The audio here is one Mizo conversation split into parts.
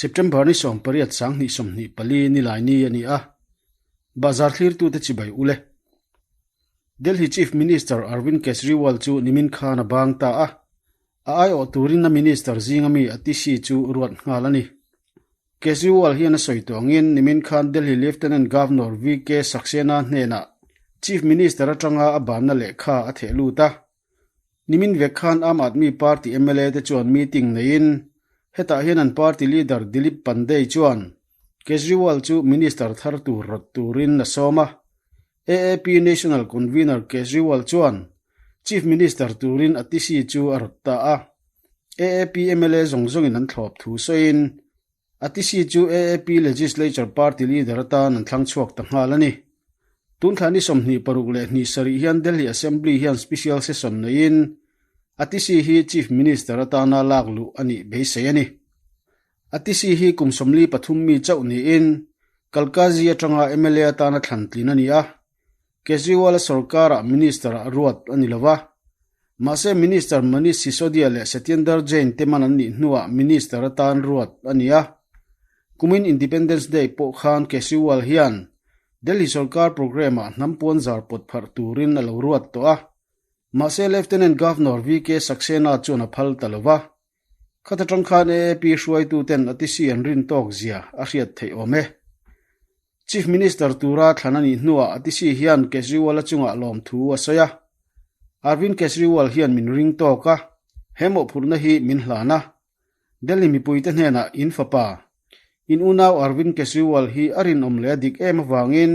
September ni 18 2024 Nilaini a ni a, bahzar thlirtute chibai ule. Delhi Chief Minister Arvind Kejriwal chu nimin khan a bang ta a, a aiawh turin a minister zinga mi Atishi chu ruat nghal a ni. Kejriwal hian a sawi tawh angin nimin khan Delhi Lieutenant Governor VK Saxena hnenah Chief Minister atanga a banna lehkha a theh lut a. Nimin vek khan Aam Aadmi Party mla te chuan meeting neiin hetah hian an party leader Dilip Pandey chuan Kejriwal chu minister thar tur rawt turin a sawm a. AAP National Convener Kejriwal chuan Chief Minister turin Atishi chu a rawt ta a. AAP mla zawng zawngin an thlawp thu sawiin Atishi chu AAP Legislature Party leader atan an thlang chhuak ta nghal a ni. Tun thla ni 26 leh 7 hian Delhi Assembly hian Special Session neiin Atishi hi Chief Minister atana lak luh a nih beisei a ni. Atishi hi kum 43 mi chauh niin Kalkaji atanga mla atana thlan tlin a ni a. Kejriwal-a sorkarah Minister-ah ruat a ni lo va. Mahse Minister Manish Sisodia leh Satyendar Jain te man an nih hnuah Minister atan ruat a ni a. Kumin Independence Day pawh khan Kejriwal hian Delhi sorkar programme-ah hnam puanzar pawt pharh turin a lo ruat tawh a. Mahse Lieutenant Governor VK Saxena chuan a phal ta lo va. Khat atang khan AAP hruaituten Atishi an rin tawk zia a hriat theih awm e. Chief Minister tura thlan a nih hnuah Atishi hian Kejriwal-a chungah lawmthu a sawi a. Arvind Kejriwal hian min ring tawk a, he mawhphurhna hi min hlan a. Delhi mipuite hnenah in fapa, in unau Arvind Kejriwal hi a rinawm leh a dik em avangin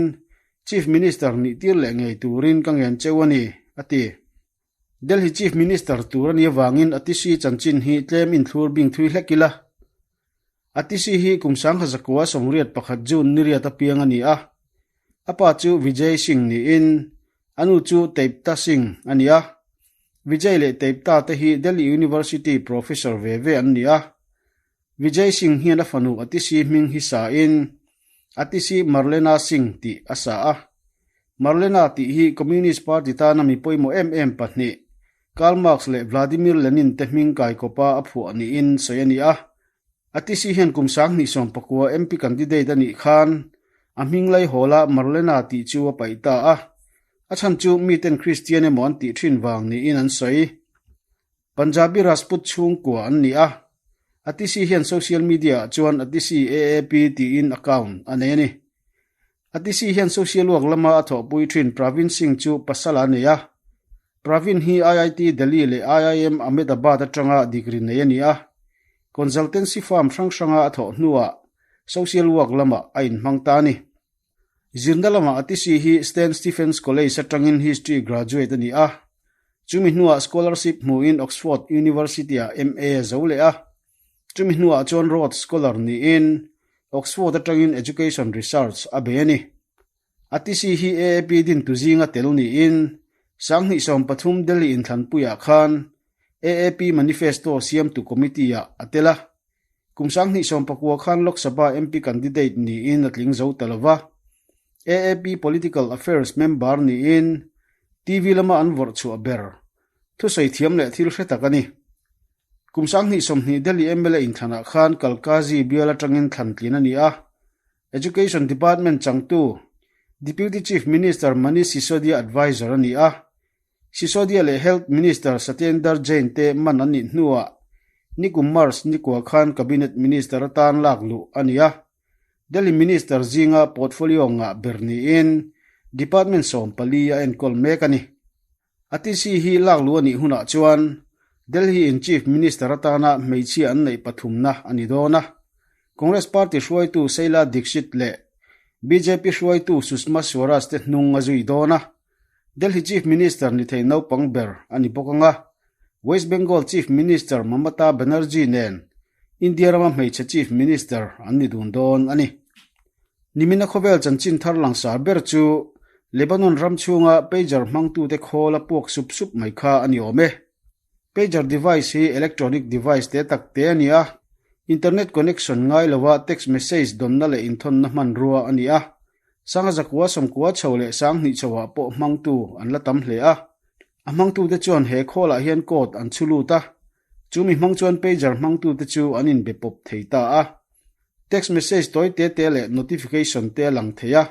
Chief Minister nih tir leh ngei turin ka ngen cheu a ni, a ti. Delhi Chief Minister tur a nih avangin Atishi chanchin hi tlem inthlur bing thui hlek ila. Atishi hi kum 1981 June ni riat apiang a ni a. A pa chu Vijay Singh niin a nu chu Teipta Singh a ni a. Vijay leh Teipta te hi Delhi University Professor ve ve an ni a. Vijay Singh hian a fanu Atishi hming hi sa in Atishi Marlena Singh tih a sa a. Marlena tih hi Communist Party tana mi pawimawh em em pahnih, Karl Marx leh Vladimir Lenin te hming kaikawpa a phuah niin sawi a ni a. Atishi hian kum 2019 MP candidate a nih khan a hming laihawla Marlena tih chu a paih ta a. A chhan chu miten Kristian emaw an tih thin vang niin an sawi. Punjabi Rajput chhungkua an ni a, Atishi hian social media-ah chuan Atishi AAP tiin account a nei a ni. Atishi hian social work lama a thawhpui thin Pravin Singh chu pasal a nei a. Pravin hi IIT Delhi leh IIM Ahmedabad atanga degree nei a ni a. Consultancy firm hrang hranga a thawh hnuah social work lamah a inhmang ta a ni. Zirna lamah Atishi hi St. Stephen's College atangin History graduate a ni a. Chumi hnuah scholarship hmuin Oxford University-ah MA a zo leh a. Chumi hnuah chuan Rhodes Scholar niin Oxford atangin Education Research a bei a ni. Atishi hi AAP dintu zinga tel niin 2013 Delhi inthlanpuiah khan AAP Manifesto siamtu committee-ah a tel a. Kum 2019 khan Lok Sabha MP candidate niin a tling zo ta lo va. AAP Political Affairs member niin TV lama an vawrh chhuah ber thusawi thiam leh thil hre tak a ni. Kum 2020 Delhi mla inthlanah khan Kalkaji bial atangin thlan tlin a ni a. Education Department changtu Deputy Chief Minister Manish Sisodia advisor a ni a. Sisodia leh Health Minister Satyendar Jain te man an nih hnuah nikum March nikua khan Cabinet Minister atan lak luh a ni a. Delhi Minister zinga portfolio ngah ber niin Department 14 a enkawl mek a ni. Atishi hi lak luh a nih hunah chuan Delhi in Chief Minister atana hmeichhia an neih pathumna a ni dawn a. Congress Party hruaitu Sheila Dikshit leh bjp hruaitu Sushma Swaraj te hnung a zui dawn a. Delhi Chief Minister ni thei naupang ber a ni bawk ang a, West Bengal Chief Minister Mamata Banerjee nen India rama hmeichhe Chief Minister an ni dun dawn a ni. Nimina khawvel chanchin thar langsar ber chu Lebanon ram chhunga pager hmangtute khawl a puak sup sup mai kha a ni awm e. Pager device hi electronic device te tak te a ni a, internet connection ngai lova text message dawnna leh inthawnna hmanrua a ni a. Sanga zakua sawmkua chho leh 2000 chhoah pawh hmangtu an la tam hle a. A hmangtute chuan he khawlah hian code an chhu lut a, chumi hmang chuan pager hmangtute chu an inbe pawp thei ta a. Text message tawi te te leh notification te a lang thei a.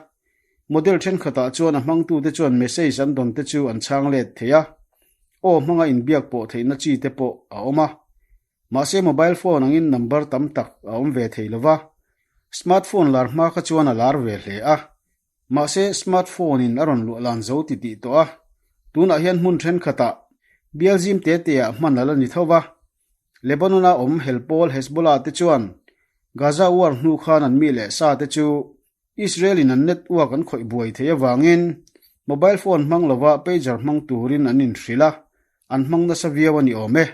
Model thenkhatah chuan a hmangtute chuan message an dawn te chu an chhang let thei a, aw hmanga inbiak pawh theihna chi te pawh a awm a. Mahse mobile phone angin number tam tak a awm ve thei lo va, smartphone lar hma kha chuan a lar ve hle a. Mahse smartphone in a rawn luah lan zo ti tih tawh a, tunah hian hmun thenkhatah bial zim te te ah hman a la ni tho va. Lebanon-a awm hel pawl Hezbollah te chuan Gaza war hnu khan an mi leh sa te chu Israel in an network an khawih buai thei avangin mobile phone hmang lova pager hmang turin an inhrilh a, an hmang nasa viau a ni awm e.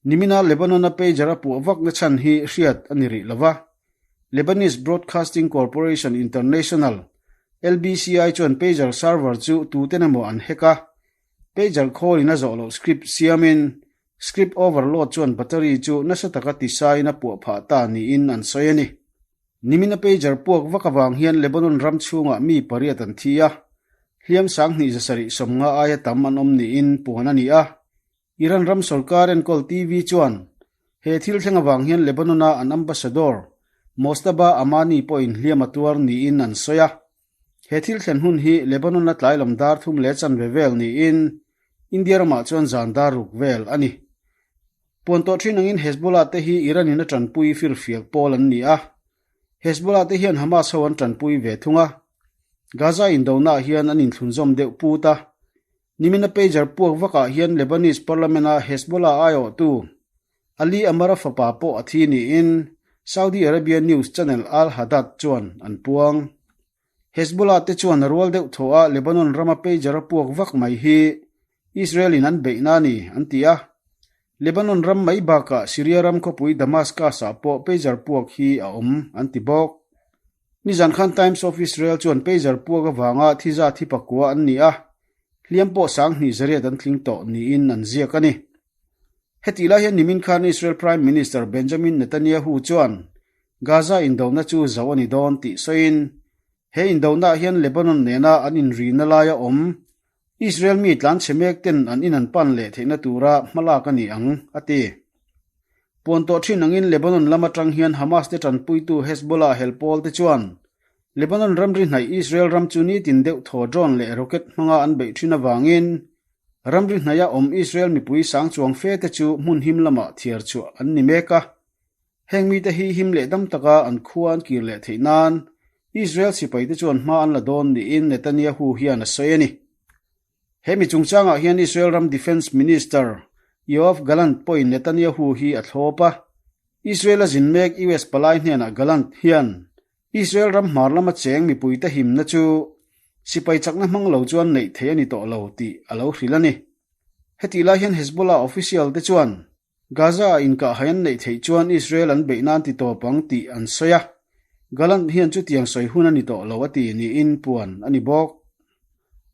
Nimina Lebanon-a pager a puah vakna chhan hi hriat a ni rih lova. Lebanese Broadcasting Corporation International, LBCI, chuan pager server chu tuten emaw an hack a, pager khawlin a zawh loh script siamin script overload chuan battery chu nasa taka tisain a puah phah ta niin an sawi a ni. Nimina pager puak vak avang hian Lebanon ram chhungah mi pariat an thi a, hliam 2750 aia tam an awm niin puan a ni a. Iran ram sorkar enkawl TV chuan he thil thleng avang hian Lebanon-a an ambassador Mojtaba Amani pawhin hliam a tuar niin an sawi a. He thil thlen hun hi Lebanon-a tlai lam dar thum leh chanve vel niin India ramah chuan zan dar ruk vel a ni. Puan tawh thin angin Hezbollah te hi Iran-in a tanpui firfiak pawl an ni a. Hezbollah te hian Hamas ho an tanpui ve thung a. Gaza indonaah hian an inthlunzawm deuh put a. Nimina pager puak vakah hian Lebanese Parliament-a Hezbollah aiawhtu Ali Amara fapa pawh a thi niin Saudi Arabia news channel Al Hadath chuan an puang. Hezbollah te chuan a rual deuh thaw a Lebanon rama pager a puak vak mai hi Israel in an beihna a ni an ti a. Lebanon ram mai bakah Syria ram khawpui Damascus ah pawh pager puak hi a awm an ti bawk. Nizan khan Times of Israel chuan pager puak avanga thi za thi pakua an ni a, hliam pawh 2800 an tling tawh niin an ziak a ni. Hetih lai hian nimin khan Israel Prime Minister Benjamin Netanyahu chuan Gaza indona chu zo a ni dawn tih sawiin, he indonaah hian Lebanon nena an inrina laia awm Israel mi tlanchhe mek ten an in an pan leh theihna tura hmalak a ni ang, a ti. Puan tawh thin angin Lebanon lam atang hian Hamas te tanpuitu Hezbollah hel pawl te chuan Lebanon ramri hnaih Israel ram chu nitin deuh thaw drone leh rocket hmanga an beih thin avangin ramri hnaia awm Israel mipui sang chuang fe te chu hmun him lamah thiar chhuah an ni mek a. Heng mite hi him leh dam taka an khua an kir leh theih nan Israel sipaite chuan hma an la dawn niin Netanyahu hian a sawi a ni. He mi chungchangah hian Israel ram Defence Minister Yoav Gallant pawhin Netanyahu hi a thlawp a. Israel a zin mek US palai hnenah Gallant hian Israel ram hmar lama cheng mipuite himna chu sipai chakna hmang lo chuan neih theih a ni tawh lo tih a lo hrilh a ni. Hetih lai hian Hezbollah official te chuan Gaza-ah inkahhai an neih theih chuan Israel an beih nan ti tawp ang tih an sawi a, Gallant hian chutiang sawi hun a ni tawh lo a ti niin puan a ni bawk.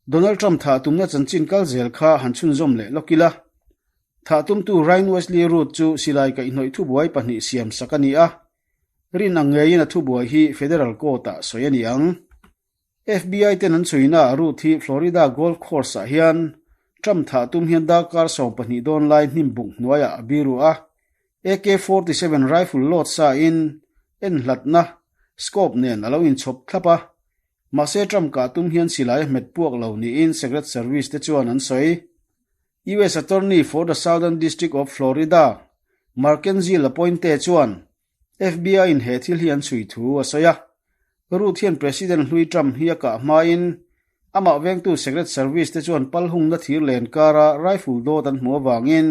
Donald Trump thah tumna chanchin kal zel kha han chhunzawm leh lawk ila. Thah tumtu Ryan Wesley Routh chu silai kaihhnawih thubuai pahnih siam sak a ni a, rin ang ngeiin a thubuai hi Federal Court-ah sawi a ni ang. FBI ten an chhuina Routh hi Florida Golf Course ah hian Trump thah tum hian darkar 12 dawn lai hnim buk hnuaiah a biru a, AK-47 rifle load sa in en hlatna scope nen a lo inchhawp thlap a. Mahse Trump kah tum hian silai a hmet puak lo niin Secret Service te chuan an sawi. US Attorney for the Southern District of Florida, Markenzie Lapointe chuan FBI in he thil hi an chhui thu a sawi a. Ruth hian President hlui Trump hi a kah hmain amah vengtu Secret Service te chuan pal hungna thir len kara rifle dawt an hmuh avangin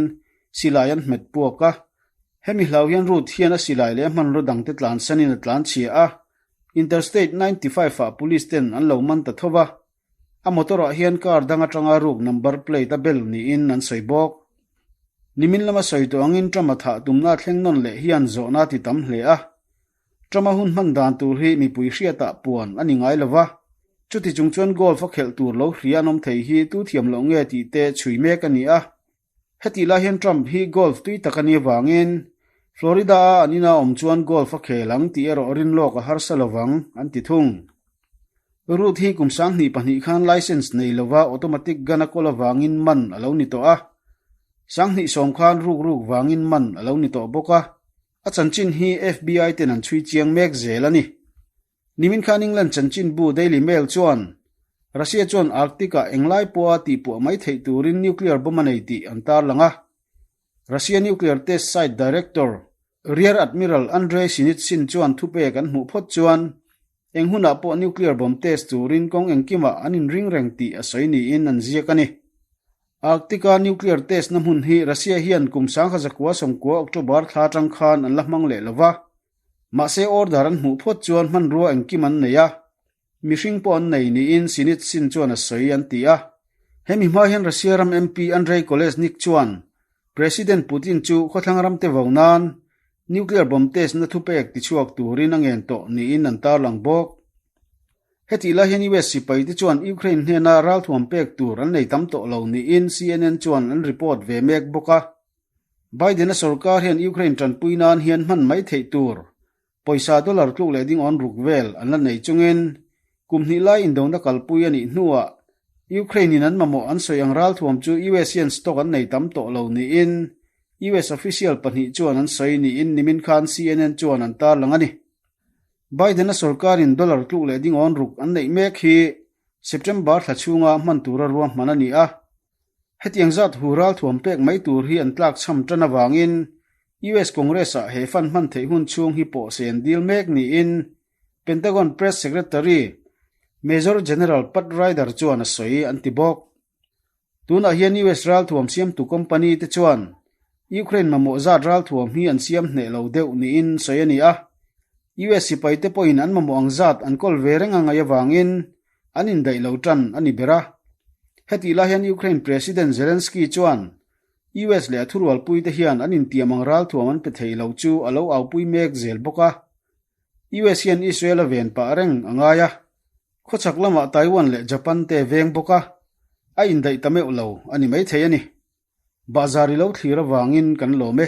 silai an hmet puak a. Hemi hlau hian Ruth hian a silai leh a hmanraw dangte tlansanin a tlanchhia a. Interstate 95 ah police ten an lo man ta tho va. A motor ah hian car dang atanga ruk number plate a bel niin an sawi bawk. Nimin lama sawi tawh angin Trump-a thah tumna thleng nawn leh hian zawhna a ti tam hle a. Trump-a hun hman dan tur hi mipui hriatah puan a ni ngai lova, chuti chung chuan golf a khelh tur lo hria an awm thei hi tu thiam loh nge tih te chhui mek a ni a. Hetih lai hian Trump hi golf tui tak a nih avangin Florida-a an ina awm chuan golf a khel ang tih erawh rinlawk a harsa lovang, an ti thung. Ruth hi kum 2002 khan licence nei lova automatic gun a kawl avangin man a lo ni tawh a, 2010 khan ruk ruk vangin man a lo ni tawh bawk a. A chanchin hi FBI ten an chhui chiang mek zel a ni. Nimin khan England chanchinbu Daily Mail chuan Russia chuan Arctic-ah englai pawha tihpuah mai theih turin nuclear bomb a nei tih an tarlang a. Russia nuclear test site director Rear Admiral Andrei Sinitsyn chuan thupek an hmuh phawt chuan eng hunah pawh nuclear bomb test turin kawng engkimah an inring reng tih a sawi niin an ziak a ni. Arctic-a nuclear test na hmun hi Russia hian kum 1990 October thla atang khan an la hmang leh lo va, mahse order an hmuh phawt chuan hmanrua engkim an nei a, mihring pawh an nei niin Sinitsyn chuan a sawi an ti a. Hemi hma hian Russia ram MP Andrei Kolesnik chuan President Putin chu khawthlang ramte vo nan nuclear bomb test na thupek tichhuak turin a ngen tawh niin an tarlang bawk. Hetih lai hian US sipai te chuan Ukraine hnena ralthuam pek tur an nei tam tawh lo niin CNN chuan an report ve mek bawk a. Biden-a sorkar hian Ukraine tanpui nan hian hman mai theih tur pawisa dollar tluk leh ding awn ruk vel an la nei chungin kum hnih lai indona kalpui a nih hnuah Ukraine-in an mamawh an sawi ang ralthuam chu US hian stock an nei tam tawh lo niin US official pahnih chuan an sawi niin nimin khan CNN chuan an tarlang a ni. Biden-a sorkarin dollar tluk leh ding awn ruk an neih mek hi September thla chhunga hman tura ruahman a ni a. Hetiang zat hu ralthuam pek mai tur hi an tlak chham tan avangin US Congress-ah he fund hman theih hun chhung hi pawhsen dil mek niin Pentagon Press Secretary Major General Pat Ryder chuan a sawi an ti bawk. Tunah hian US ralthuam siamtu company te chuan Ukraine mamawh zat ralthuam hi an siam hneh lo deuh niin sawi a ni a. US sipai te pawhin an mamawh ang zat an kawl ve reng a ngaih avangin an indaih lo tan a ni ber a. Hetih lai hian Ukraine President Zelensky chuan US leh a thurualpui te hian an intiam ang ralthuam an pe thei lo chu a lo aupui mek zel bawk a. US hian Israel a ven pah reng a ngai a. Khawchhak lamah Taiwan leh Japan te veng bawk a, a indaih ta meuh lo a ni maithei a ni. Bahzar i lo thlir avangin kan lawm e.